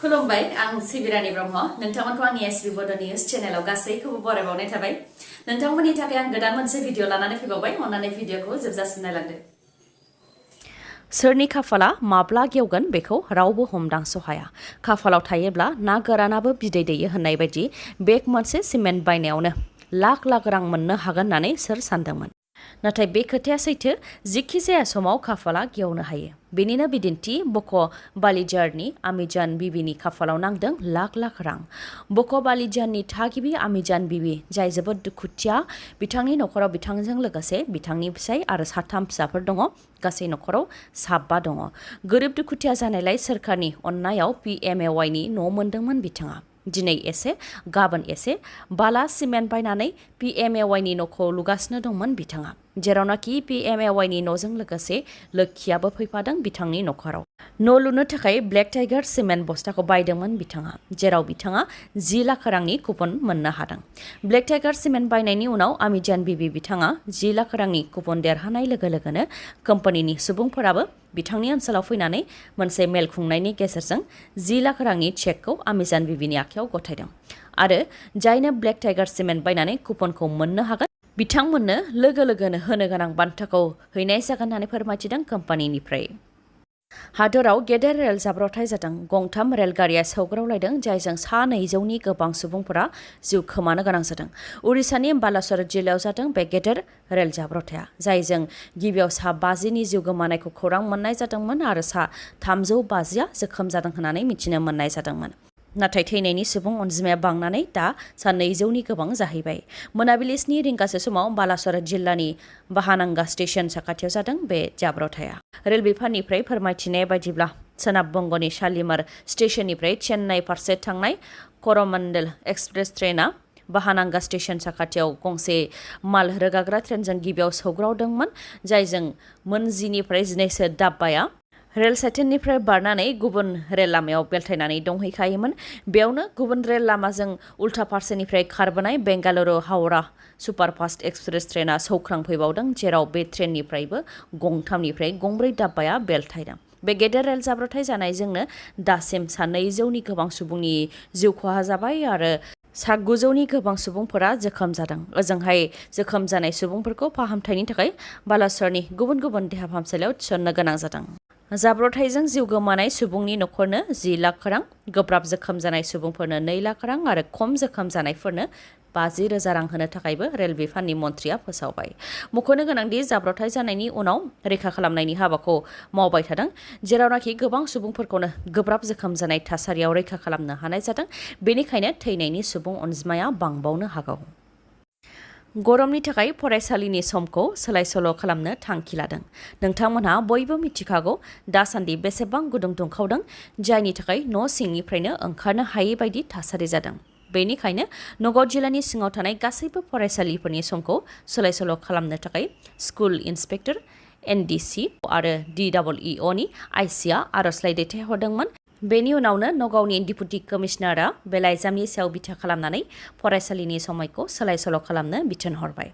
खुलुमबाय आं सिबिरानि ब्रह्म नोंथांमोनखौ आंनि SBBodoNews चेनेलाव गासैखौबो बरायबावनाय थाबाय नोंथांमोननि थाखाय आं गोदान मोनसे भिडिअ लानानै फैबावबाय अन्नानै भिडिअखौ जोबजासिम नायलांदो सोरनि खाफाला माब्ला गेवगोन बेखौ रावबो हमदांस हाया खाफालाव थायोब्ला ना गोरानाबो बिदै दैयो होननाय बायदि बेग मोनसे सिमेन्ट बायनायावनो लाख लाख रां मोननो हागोन होननानै सोर सानदोंमोन नाथाय बे खोथाया सैथो जिखि जाया समाव खाफाला गेवनो हायो बेनिनो बिदिन्थि बक बालिजारनि आमिजान बिबिनि खाफालाव नांदों लाख लाख रां बक बालिजाननि थागिबि आमिजान बिबि जाय जोबोद दुखुथिया बिथांनि नखराव बिथांजों लोगोसे बिथांनि फिसाय आरो साथाम फिसाफोर दङ गासै नखराव साबा दङ गोरिब दुखुथिया जानायलाय सोरखारनि अननायाव PMAY नि न' मोनदोंमोन बिथाङा दिनै एसे गाबोन एसे बाला सिमेन्ट बायनानै PMAY नि न'खौ लुगासिनो दंमोन बिथाङा जेरावनाखि PMAY नि न'जों लोगोसे लोखियाबो फैफादों बिथांनि नखराव न' लुनो थाखाय ब्लेक टाइगार सिमेन्ट बस्ताखौ बायदोंमोन बिथाङा जेराव बिथाङा 10 लाख रांनि कुपन मोननो हादों ब्लेक टाइगार सिमेन्ट बायनायनि उनाव आमिजान बिबि बिथाङा 10 लाख रांनि कुपन देरहानाय लोगो लोगोनो कम्पानिनि सुबुंफोराबो बिथांनि ओनसोलाव फैनानै मोनसे मेल खुंनायनि गेजेरजों 10 लाख रांनि चेकखौ आमिजान बिबिनि आखायाव गथायदों आरो जायनो ब्लेक टाइगार सिमेन्ट बायनानै कुपनखौ मोननो हागोन बिथांमोननो लोगो लोगोनो होनो गोनां बान्थाखौ हैनाय जागोन होननानै फोरमायथिदों कम्पानिनिफ्राय हादोराव गेदेर रेल जाब्रबथाय जादों गंथाम रेलगारिया सौग्रावलायदों जायजों 200नि गोबां सुबुंफोरा जिउ खोमानो गोनां जादों उरिसानि बालासर जिल्लायाव जादों बे गेदेर रेल जाब्रबथाया जायजों गिबियाव 50नि जिउ गोमानायखौ खौरां मोननाय जादोंमोन आरो 350 जोखोम जादों होननानै मिथिनो मोननाय जादोंमोन नाथाय थैनायनि सुबुं अनजिमाया बांनानै दा 200नि गोबां जाहैबाय मोनाबिलि 7 रिंगासो समाव बालासर जिल्लानि बाहानांगा स्टेशन साखाथियाव जादों बे जाब्रबथाया रेल बिफाननिफ्राय फोरमायथिनाय बायदिब्ला सोनाब बंगनि शालिमार स्टेशननिफ्राय चेन्नाइ फारसे थांनाय करमंडल एक्सप्रेस ट्रेनआ बाहानांगा स्टेशन साखाथियाव गंसे माल रोगाग्रा ट्रेनजों गिबियाव सौग्रावदोंमोन जायजों मोन 10निफ्राय 12सो दाब्बाया रेल साइटेननिफ्राय बारनानै गुबुन रेल लामायाव बेलथायनानै दंहैखायोमोन बेयावनो गुबुन रेल लामाजों उल्था फारसेनिफ्राय खारबोनाय बेंगालुरु हावड़ा सुपारफास्ट एक्सप्रेस ट्रेनआ सौख्रांफैबावदों जेराव बे ट्रेननिफ्रायबो गंथामनिफ्राय गंब्रै दाब्बाया बेलथायदों बे गेदेर रेल जाब्रबथाय जानायजोंनो दासिम 200नि गोबां सुबुंनि जिउ खहा जाबाय आरो 900नि गोबां सुबुंफोरा जोखोम जादों ओजोंहाय जोखोम जानाय सुबुंफोरखौ फाहामथायनि थाखाय बालासरनि गुबुन गुबुन देहा फाहामसालियाव थिसननो गोनां जादों जाब्रबथायजों जिउ गोमानाय सुबुंनि नखरनो 10 लाख रां गोब्राब जोखोम जानाय सुबुंफोरनो 2 लाख रां आरो खम जोखोम जानायफोरनो 50,000 रां होनो थाखायबो रेल बिफाननि मन्थ्रिया फोसावबाय मख'नो गोनांदि जाब्रबथाय जानायनि उनाव रैखा खालामनायनि हाबाखौ मावबाय थादों जेरावनाखि गोबां सुबुंफोरखौनो गोब्राब जोखोम जानाय थासारियाव रैखा खालामनो हानाय जादों बेनिखायनो थैनायनि सुबुं अनजिमाया बांबावनो हागौ गरमनि थाखाय फरायसालिनि समखौ सोलाय-सोल' खालामनो थांखि लादों नोंथांमोनहा बयबो मिथिखागौ दासान्दि बेसेबां गुदुं दुंखावदों जायनि थाखाय न' सिंनिफ्रायनो ओंखारनो हायै बायदि थासारि जादों बेनिखायनो नगाव जिल्लानि सिङाव थानाय गासैबो फरायसालिफोरनि समखौ सोलाय-सोल' खालामनो थाखाय स्कुल इन्सपेक्टर NDC आरो DEEO नि आइसिआ आर'जलाइ दैथायहरदोंमोन बेनि उनावनो नगावनि डिपुटि कमिशनारआ बे लाइजामनि सायाव बिथा खालामनानै फरायसालिनि समायखौ सोलाय-सोल' खालामनो बिथोन हरबाय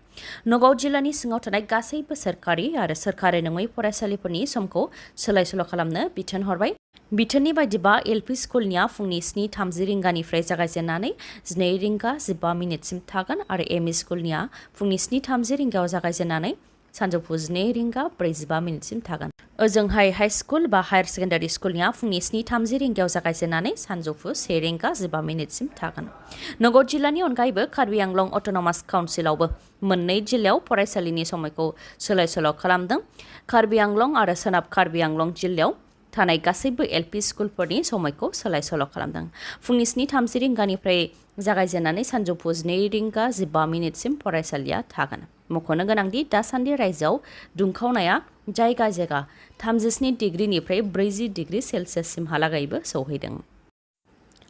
नगाव जिल्लानि सिङाव थानाय गासैबो सोरखारि आरो सोरखारि नङै फरायसालिफोरनि समखौ सोलाय-सोल' खालामनो बिथोन हरबाय बिथोननि बायदिबा LP स्कुलनिया फुंनि 7:30 रिंगानिफ्राय जागायजेननानै 12 रिंगा 15 मिनिटसिम थागोन आरो ME स्कुलनिया फुंनि 7:30 रिंगायाव जागायजेननानै सानजौफु 12 रिंगा 45 मिनिटसिम थागोन ओजोंहाय हाई स्कुल बा हायर सेकेन्डारि स्कुलनिया फुंनि 7:30 रिंगायाव जागायजेननानै सानजौफु 1 रिंगा 15 मिनिटसिम थागोन नगाव जिल्लानि अनगायैबो कार्बि आंलं अट'नमास काउन्सिलावबो मोननै जिल्लायाव फरायसालिनि समायखौ सोलाय-सोल' खालामदों कार्बि आंलं आरो सोनाब कार्बि आंलं जिल्लायाव थानाय गासैबो LP स्कुलफोरनि समायखौ सोलाय-सोल' खालामदों फुंनि 7:30 रिंगानिफ्राय जागायजेननानै सानजौफु 12 रिंगा 15 मिनिटसिम फरायसालिया थागोन मख'नो गोनांदि दासान्दि रायजोआव दुंखावनाया जायगा जायगा 37 डिग्रीनिफ्राय 40 डिग्री सेल्सियाससिमहालागैबो सौहैदों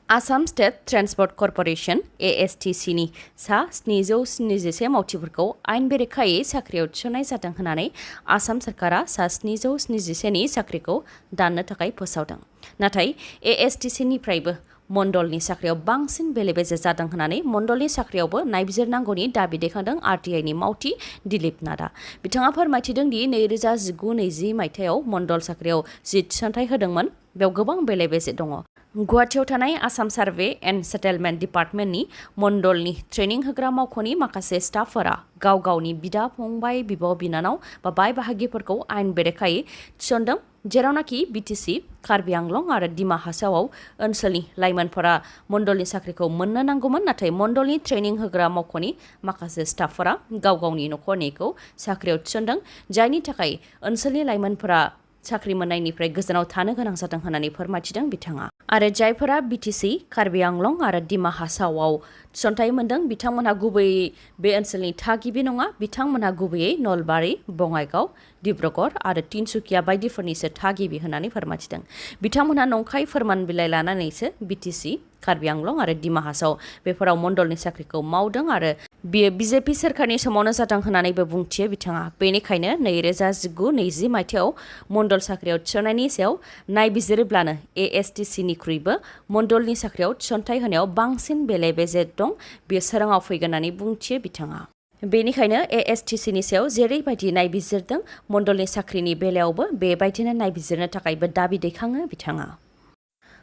Assam state transport corporation ASTC नि 771 मावथिफोरखौ आयेन बेरेखायै साख्रियाव थिसननाय जादों होननानै आसाम सरकारा 771 नि साख्रिखौ दाननो थाखाय फोसावदों नाथाय ASTC निफ्रायबो मण्डलनि साख्रियाव बांसिन बेले-बेजे जादों होननानै मण्डलनि साख्रियावबो नायबिजिरनांगौनि दाबि दैखांदों RTI नि मावथि दिलीप नाथआ बिथाङा फोरमायथिदों दि 2019-20 मायथाइयाव मण्डल साख्रियाव जि थिसनथाइ होदोंमोन बेयाव गोबां बेले बेजे दङ। गुवाहाटीयाव थानाय आसाम सार्भे एन्ड सेटेलमेन्ट डिपार्टमेन्टनि मण्डलनि ट्रेनिं होग्रा मावख'नि माखासे स्टाफफोरा गाव गावनि बिदा फंबाय बिब' बिनानाव बा बाय बाहागिफोरखौ आयेन बेरेखायै थिसनदों, जेरावनाखि बिटिसि, कार्बि आंलं आरो डिमा हासावआव ओनसोलनि लाइमोनफोरा मण्डलनि साख्रिखौ मोननो नांगौमोन, नाथाय मण्डलनि ट्रेनिं होग्रा मावख'नि माखासे स्टाफफोरा गाव गावनि नखरनिखौ साख्रियाव थिसनदों, जायनि थाखाय ओनसोलनि लाइमोनफोरा साख्रि मोननायनिफ्राय गोजानाव थानो गोनां जादों होननानै फोरमायथिदों बिथाङा। आरो जायफोरा बिटिसि, कार्बि आंलं आरो डिमा हासावआव थिसनथाइ मोनदों बिथांमोनहा गुबैयै बे ओनसोलनि थागिबि नङा, बिथांमोनहा गुबैयै नलबारि, बङाइगाव, डिब्रुगड़ आरो तिनसुकिया बायदिफोरनिसो थागिबि होननानै फोरमायथिदों। बिथांमोनहा नंखाय फोरमान बिलाइ लानानैसो बिटिसि, कार्बि आंलं आरो डिमा हासाव बेफोराव मण्डलनि साख्रिखौ मावदों आरो बियो बिजेपि सोरखारनि समावनो जादों होननानैबो बुंथियो बिथाङा। बेनिखायनो 2019-20 मायथाइयाव मण्डल साख्रियाव थिसननायनि सायाव नायबिजिरोब्लानो एएसटिसिनिख्रुइबो मण्डलनि साख्रियाव थिसनथाइ होनायाव बांसिन बेले बेजे दं, बेयो सोराङाव फैगोन होननानै बुंथियो बिथाङा। बेनिखायनो एएसटिसिनि सायाव जेरैबायदि नायबिजिरदों मण्डलनि साख्रिनि बेलायावबो बेबायदिनो नायबिजिरनो थाखायबो दाबि दैखाङो बिथाङा।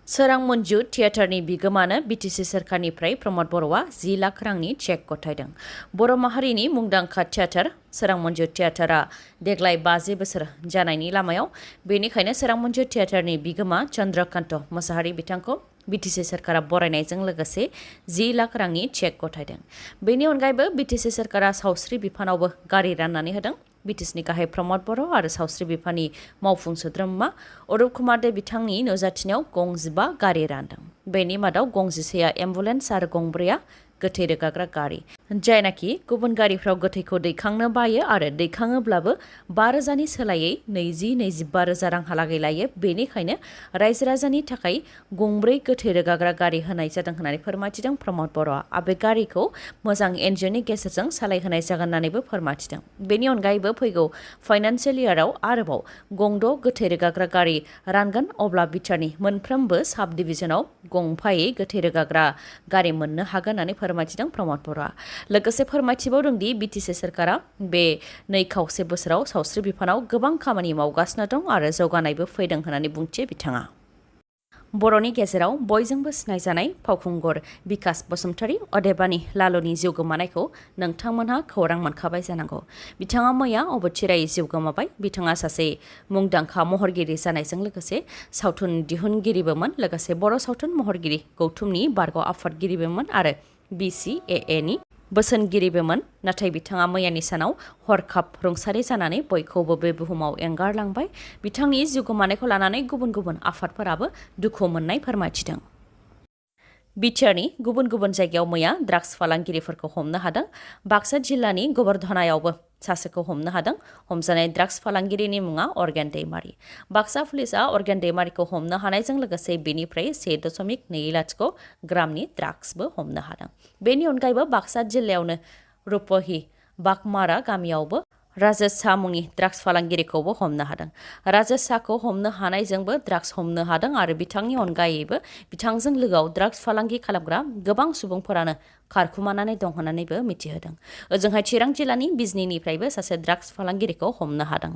सोरां मन्जु थियेटारनि बिगोमानो बिटिसि सोरखारनिफ्राय प्रमद बर'आ 10 लाख रांनि चेक गथायदों। बर' माहारिनि मुंदांखा थियेटार सोरां मन्जु थियेटारा देग्लाय 50 बोसोर जानायनि लामायाव, बेनिखायनो सोरां मन्जु थियेटारनि बिगोमा चन्द्रकान्त मोसाहारि बिथांखौ बिटिसि सोरखारा बरायनायजों लोगोसे 10 लाख रांनि चेक गथायदों। बेनि अनगायैबो बिटिसि सोरखारा सावस्रि बिफानावबो गारि राननानै होदों। बिटिसिनि गाहाय प्रमद बर' आरो सावस्रि बिफाननि मावफुं सोद्रोमा अरुप कुमार दे बिथांनि नुजाथिनायाव 15 गारि रानदों। बेनि मादाव 14आ एम्बुलेन्स आरो 2आ गोथै रोगाग्रा गारि, जायनाखि गुबुन गारिफ्राव गोथैखौ दैखांनो बायो आरो दैखाङोब्लाबो 5,000नि सोलायै 20-25 रोजा रांहालागै लायो। बेनिखायनो रायजो राजानि थाखाय 2 गोथै रोगाग्रा गारि होनाय जादों होननानै फोरमायथिदों प्रमद बर'आ। बे गारिखौ मोजां एनजिअनि गेजेरजों सालायहोनाय जागोन होननानैबो फोरमायथिदों। बेनि अनगायैबो फैगौ फाइनान्सियेल इयाराव आरोबाव 6 गोथै रोगाग्रा गारि रानगोन, अब्ला बिटिआरनि मोनफ्रोमबो साब डिभिजनाव गंफायै गोथै रोगाग्रा गारि मोननो हागोन होननानै फोरमायथिदों प्रमद बर'आ। लोगोसे फोरमायथिबावदों दि बिटिसि सोरखारा बे 2 बोसोराव सावस्रि बिफानाव गोबां खामानि मावगासिनो दं आरो जौगानायबो फैदों होननानै बुंथियो बिथाङा। बर'नि गेजेराव बयजोंबो सिनायजानाय फावखुंगुर बिकास बसुमतारी अदेबानि लालुनि जिउ गोमानायखौ नोंथांमोनहा खौरां मोनखाबाय जानांगौ। बिथाङा मैया अबथिरायै जिउ गोमाबाय। बिथाङा सासे मुंदांखा महरगिरि जानायजों लोगोसे सावथुन दिहुनगिरिबोमोन, लोगोसे बर' सावथुन महरगिरि गौथुमनि बारग' आफादगिरिबोमोन आरो BCAAनि बोसोनगिरिबोमोन। नाथाय बिथाङा मैयानि सानाव हरखाब रुंसारि जानानै बयखौबो बे बुहुमाव एंगारलांबाय। बिथांनि जिउ गोमानायखौ लानानै गुबुन गुबुन आफादफोराबो दुखु मोननाय फोरमायथिदों। बिटिआरनि गुबुन गुबुन जायगायाव मैया ड्राग्स फालांगिरिफोरखौ हमनो हादों। बाक्सा जिल्लानि गोबोरधनायावबो सासेखौ हमनो हादों। हमजानाय ड्राग्स फालांगिरिनि मुङा अर्गेन दैमारि। बाक्सा पुलिसआ अर्गेन दैमारिखौ हमनो हानायजों लोगोसे बेनिफ्राय 1.20 ग्रामनि ड्राग्सबो हमनो हादों। बेनि अनगायैबो बाक्सा जिल्लायावनो रुपहि बागमारा गामियावबो राजेश शाह मुंनि ड्राग्स फालांगिरिखौबो हमनो हादों। राजेश शाहखौ हमनो हानायजोंबो ड्राग्स हमनो हादों आरो बिथांनि अनगायैबो बिथांजों लोगोआव ड्राग्स फालांगि खालामग्रा गोबां सुबुंफोरानो खारखुमानानै दं होननानैबो मिथिहोदों। ओजोंहाय चिरां जिल्लानि बिजनीनिफ्रायबो सासे ड्राग्स फालांगिरिखौ हमनो हादों।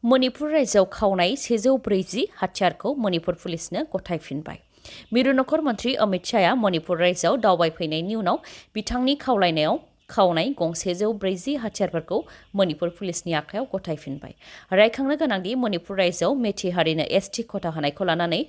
मणिपुर रायजोआव खावनाय 140 हाथियारखौ मणिपुर पुलिसनो गथायफिनबाय। मिरु नखर मन्त्रि अमित शाहआ मणिपुर रायजोआव दावबायफैनायनि उनाव बिथांनि खावलायनायाव खावनाय 140 हाथियारफोरखौ मणिपुर पुलिसनि आखायाव गथायफिनबाय। रायखांनो गोनांदि मणिपुर रायजोआव मेथि हारिनो एसटि खथा होनायखौ लानानै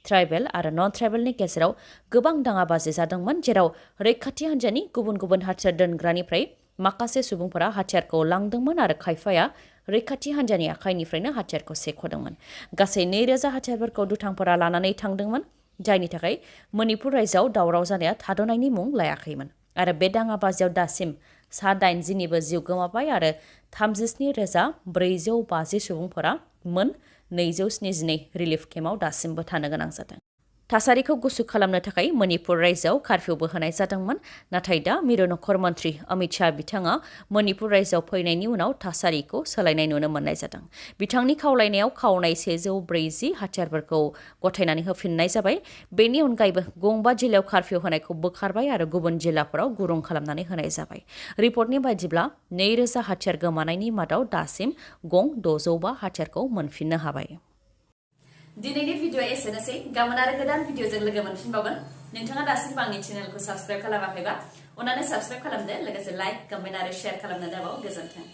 ट्राइबेल आरो नन ट्राइबेलनि गेजेराव गोबां दाङाबाजि जादोंमोन, जेराव रैखाथि हान्जानि गुबुन गुबुन हाथियार दोनग्रानिफ्राय माखासे सुबुंफोरा हाथियारखौ लांदोंमोन आरो खायफाया रैखाथि हान्जानि आखाइनिफ्रायनो हाथियारखौ सेख'दोंमोन। गासै 2,000 हाथियारफोरखौ दुथांफोरा लानानै थांदोंमोन, जायनि थाखाय मणिपुर रायजोआव दावराव जानाया थाद'नायनि मुं लायाखैमोन आरो बे दाङाबाजियाव दासिम 80निबो जिउ गोमाबाय आरो 37,450 सुबुंफोरा मोन 272 रिलिफ केम्पआव दासिमबो थानो गोनां जादों। थासारिखौ गुसु खालामनो थाखाय मणिपुर रायजोआव कार्फ्युबो होनाय जादोंमोन, नाथाय दा मिरु नखर मन्त्रि अमित शाह बिथाङा मणिपुर रायजोआव फैनायनि उनाव थासारिखौ सोलायनाय नुनो मोननाय जादों। बिथांनि खावलायनायाव खावनाय 140 हाथियारफोरखौ गथायनानै होफिननाय जाबाय। बेनि अनगायैबो 5 जिल्लायाव कार्फ्यु होनायखौ बोखारबाय आरो गुबुन जिल्लाफोराव गुरुं खालामनानै होनाय जाबाय। रिपर्टनि बायदिब्ला 2,000 हाथियार गोमानायनि मादाव दासिम 605 हाथियारखौ मोनफिननो हाबाय। दिनैनि भिडिअ एसेनोसै गाबोन आरो गोदान भिडिअजों लोगो मोनफिनबावगोन नोंथाङा दासिमबो आंनि चेनेलखौ साबस्क्राइब खालामाखैबा अन्नानै साबस्क्राइब खालामदो लोगोसे लाइक कमेन्ट आरो शेयार खालामनो दाबाव गोजोन्थों